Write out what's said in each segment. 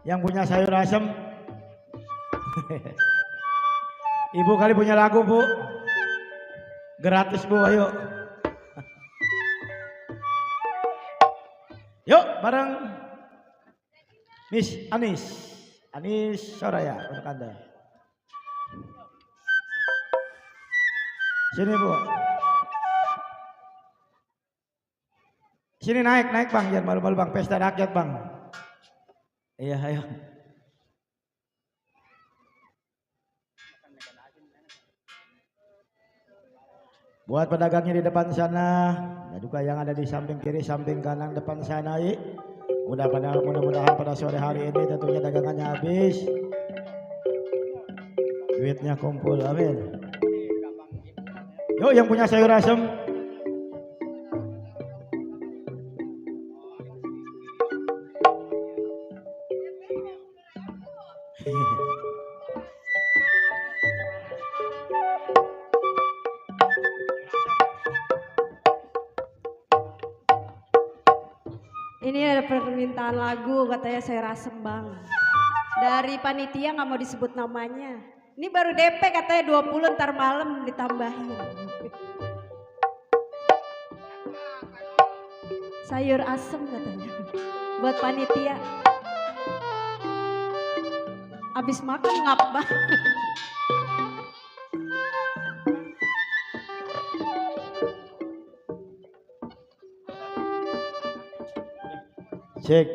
Yang punya sayur asem. Ibu kali punya lagu bu. Gratis bu, ayo. Yuk bareng Miss Anis. Anis Soraya untuk Anda. Sini bu. Sini naik bang, jangan malu-malu bang, pesta rakyat bang. Iya ayo. Buat pedagangnya di depan sana, dan juga yang ada di samping kiri, samping kanan, depan sana, mudah-mudahan pada sore hari ini tentunya dagangannya habis, duitnya kumpul, amin. Yuk yang punya sayur asem. Ini ada permintaan lagu, katanya sayur asem bang. Dari panitia nggak mau disebut namanya. Ini baru DP katanya 20, ntar malam ditambahin. Sayur asem katanya. Buat panitia. Abis makan ngap bang. Cek.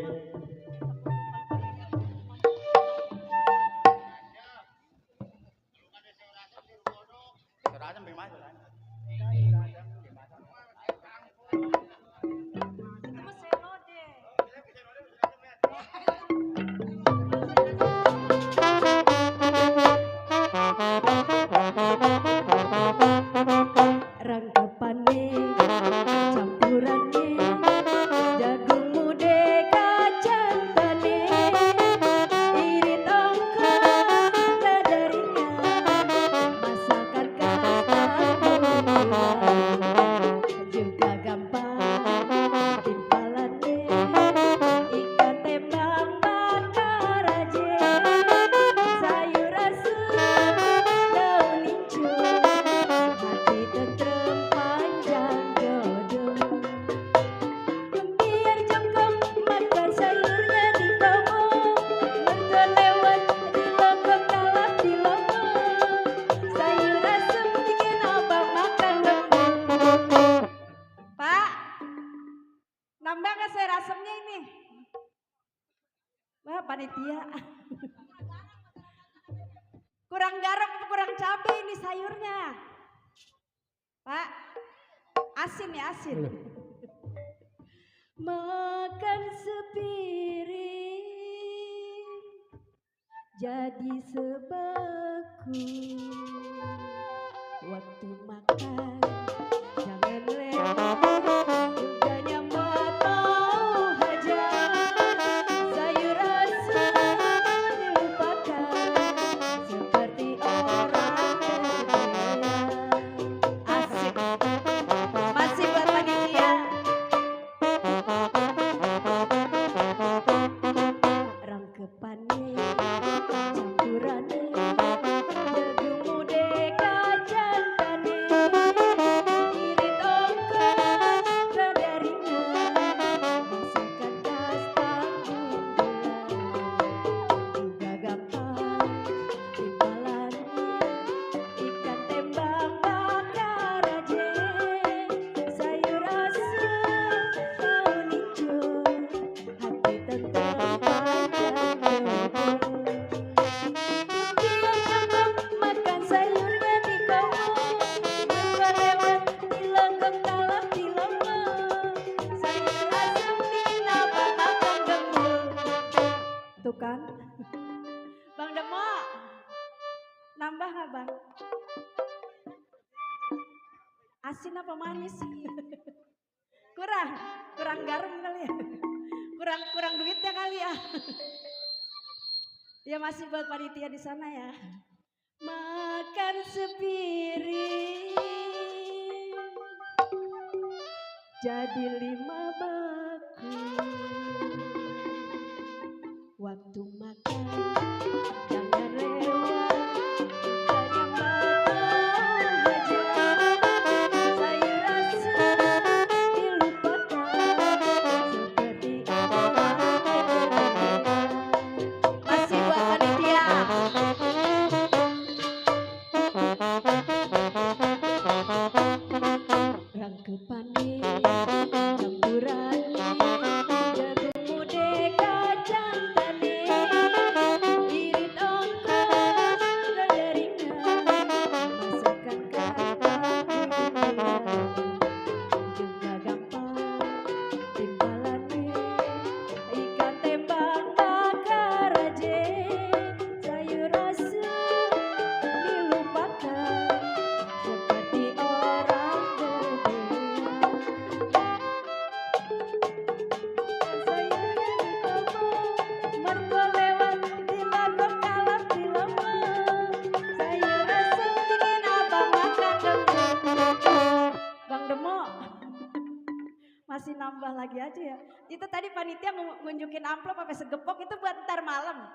Panitia kurang garam atau kurang cabai ini sayurnya Pak, asin ya asin. Makan sepiring jadi sebaku, waktu makan jangan lewat. Kan Bang Demo nambah nggak Bang? Asin apa manis? kurang garam kali ya, kurang duitnya kali ya. Ya masih buat panitia di sana ya. Makan sepiring jadi 5 baku. Waktu makan jangan lewat, hanya makan aja. Saya rasa dilupakan seperti orang berbeda. Masih buat panitia. Rangkepane campuran jagung mudeka jantane irit ongkos berderingan masakan kata juga gampang timbalannya ikan tembang bakar aja. Sayur rasa dilupakan seperti orang berbeda. Sayurnya dikobong, mergo lewat dilagok kalap dilemah. Sayur rasa bikin abang makan dendeng. Bang Demo, masih nambah lagi aja ya. Itu tadi panitia ngunjukin amplop sampai segepok itu buat ntar malam.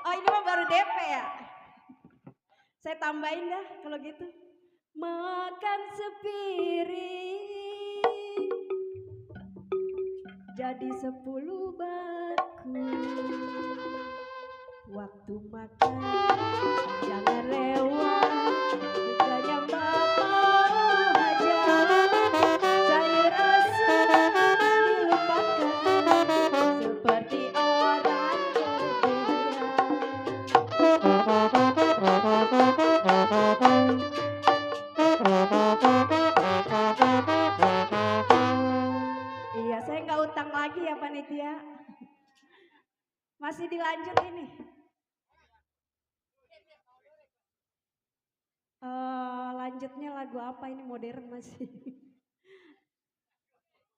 Oh ini mah baru DP ya. Saya tambahin dah kalau gitu. Makan sepiring jadi 10 batu. Waktu makan jangan lewat, bukannya bapak aja. Sayur rasa dilupakan seperti orang berbeda. Iya, saya nggak utang lagi ya panitia. Masih dilanjut ini. Lanjutnya lagu apa ini, modern masih.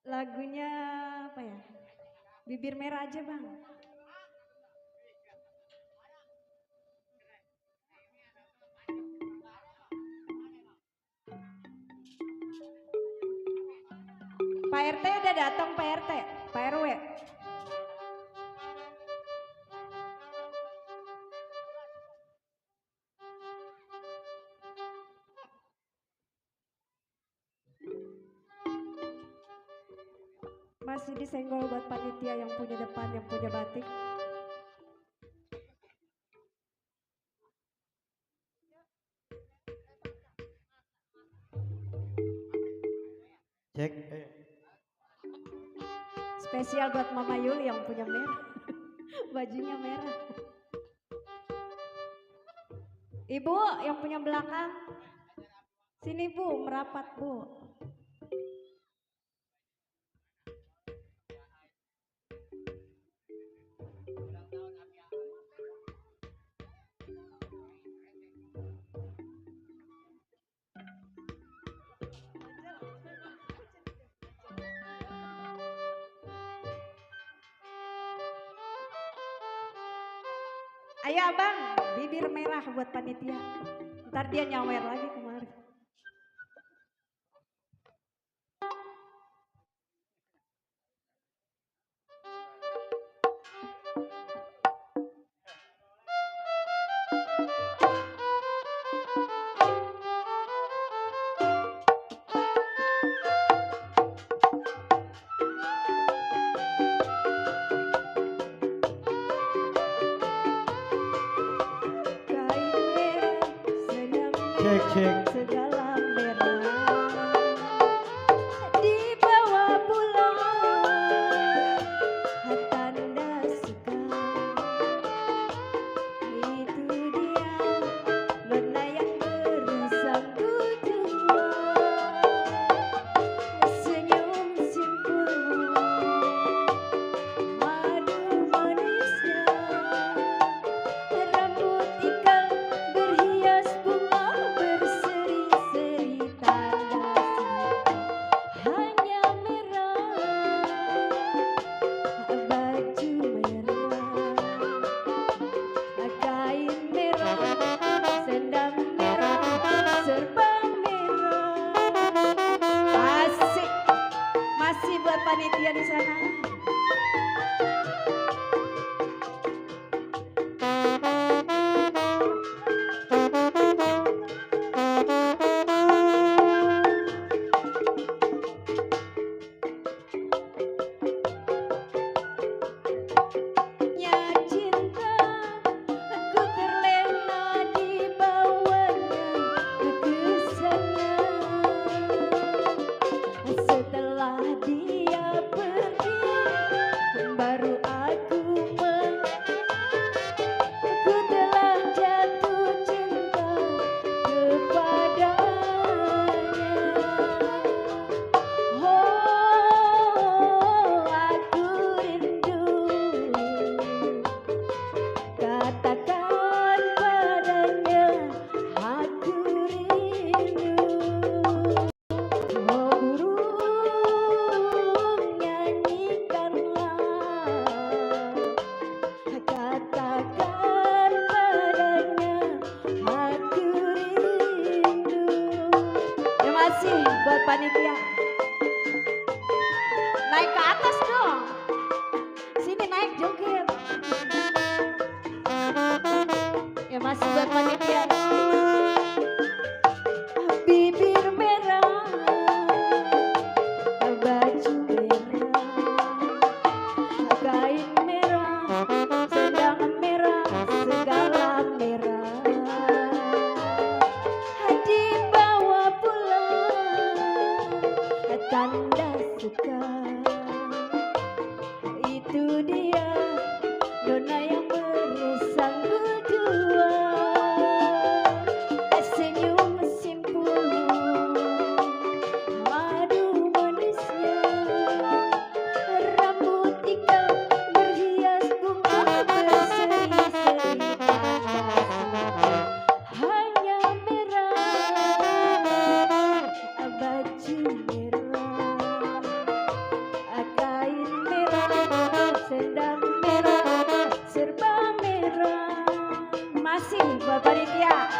Lagunya apa ya? Bibir Merah aja bang. Pak RT udah datang, Pak RT, Pak RW. Masih disenggol buat panitia yang punya depan, yang punya batik. Cek. Spesial buat Mama Yuli yang punya merah. Bajunya merah. Ibu yang punya belakang. Sini Bu, merapat Bu. Ayo abang, bibir merah buat panitia. Ntar dia nyawer lagi kemari. Cek. Segala merah dibawa pulang, tanda suka. Itu dia nona yang bersangku jua, senyum simpul madu manisnya, rambut ikan berhias bunga berseri. sana. Ya cinta, aku terlena di bawahnya kesannya. Setelah dia pergi, baru aku telah jatuh cinta kepadanya. Oh, aku rindu, katakan padanya, aku rindu. Oh burung, nyanyikanlah, katakan padanya, aku rindu. Terima kasih buat panitia. Naik ke atas dong. Sini naik joget. Ya masih buat panitia. Bibir merah, baju merah, kain merah, sedang merah, segala merah. Dibawa pulang tanda suka. Itu dia nona yang bersangkul dua. Senyum simpul, madu manisnya, rambut ikal berhias bunga berseri-seri hanya merah, baju merah, kain merah, sendal merah, serba merah. Masih buat panitia.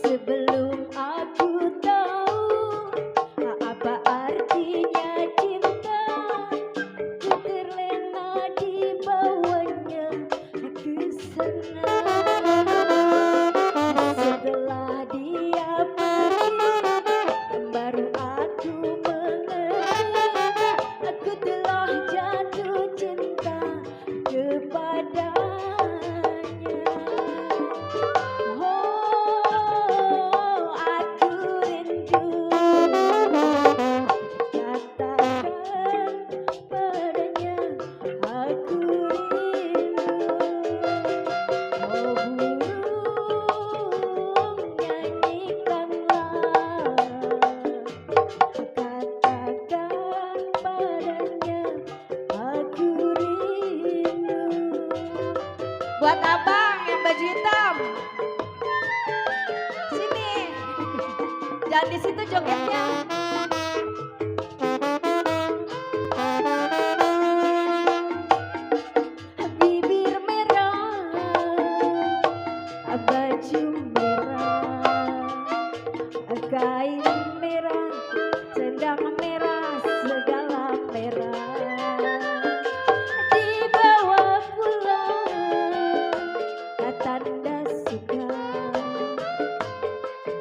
Sebelum aku tahu apa artinya cinta, ku terlena di bawahnya kesana. Setelah dia pergi, baru aku mengerti, aku telah jatuh cinta kepadanya. Oh, aku rindu, katakan padanya, aku rindu. Oh burung, nyanyikanlah, katakan padanya, aku rindu. Buat abang yang baju hitam, sini. Jangan di situ jogetnya. Bibir merah, baju merah, kain merah, sendang merah, segala merah. Dibawa pulang tanda suka.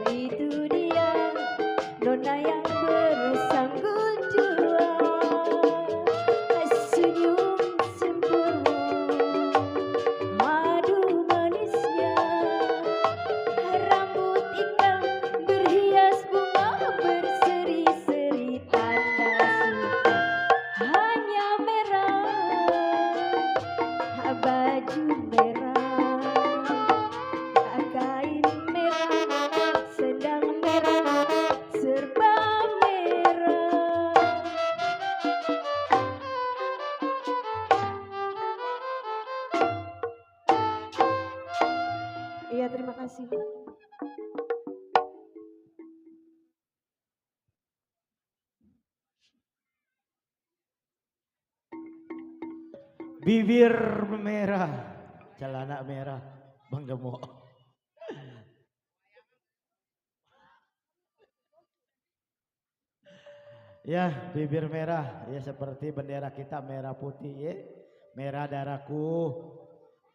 Itu dia nona yang bersangkul dua. Senyum sempurna, madu manisnya, rambut ikal berhias bunga berseri-seri tanda suka. Hanya merah, baju merah, kain merah, sendang merah, serba merah. Iya, terima kasih. bibir merah, celana merah, Bang Demo. Ya, bibir merah, ya seperti bendera kita merah putih, ya. Merah darahku,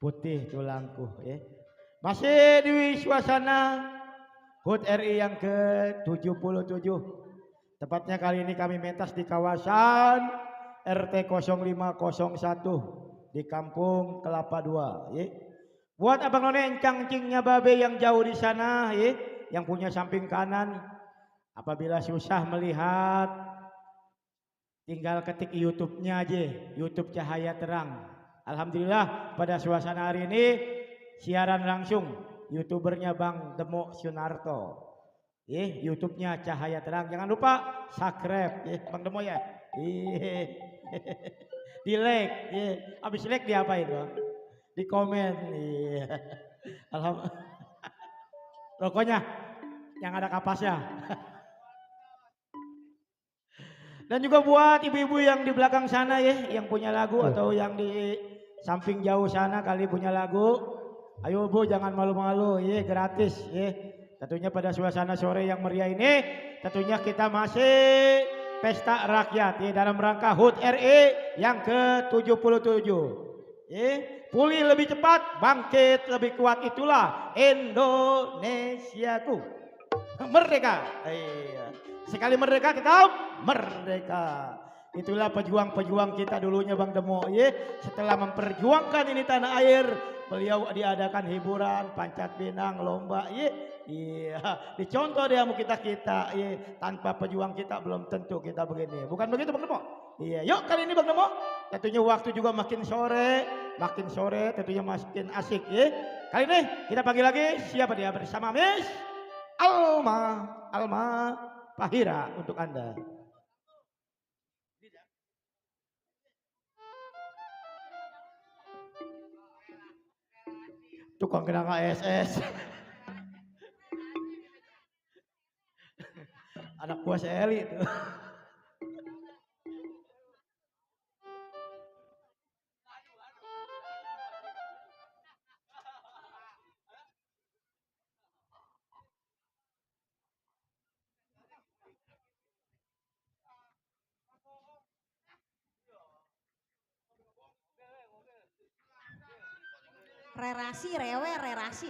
putih tulangku, ya. Masih di suasana HUT RI yang ke-77. Tepatnya kali ini kami mentas di kawasan RT 0501 di Kampung Kelapa 2, ya. Buat abang none cangcingnya babe yang jauh di sana, ya, yang punya samping kanan, apabila susah melihat, tinggal ketik YouTube-nya aja, YouTube Cahaya Terang. Alhamdulillah pada suasana hari ini siaran langsung YouTubernya Bang Demo Sunarto. YouTube-nya Cahaya Terang. Jangan lupa subscribe, Bang Demo ya. Di like, abis like diapain Bang? Di komen. Alhamdulillah. Rokoknya yang ada kapasnya. Dan juga buat ibu-ibu yang di belakang sana ya, yang punya lagu atau yang di samping jauh sana kali punya lagu. Ayo Bu, jangan malu-malu, ya gratis ya. Tentunya pada suasana sore yang meriah ini, tentunya kita masih pesta rakyat ya dalam rangka HUT RI yang ke-77. Pulih lebih cepat, bangkit lebih kuat, itulah Indonesiaku. Merdeka. Sekali merdeka kita merdeka. Itulah pejuang-pejuang kita dulunya Bang Demo, ya. Setelah memperjuangkan ini tanah air, beliau diadakan hiburan, pancat pinang, lomba, ya. Iya, dicontoh dia mau kita, ya. Tanpa pejuang kita belum tentu kita begini. Bukan begitu Bang Demo? Iya, yuk kali ini Bang Demo. Tentunya waktu juga makin sore tentunya makin asik, ya. Kali ini kita panggil lagi siapa dia bersama Miss Alma Fahira untuk Anda. Tukang kenang ASS. Anak buah Eli itu. Rerasi rewe rerasi.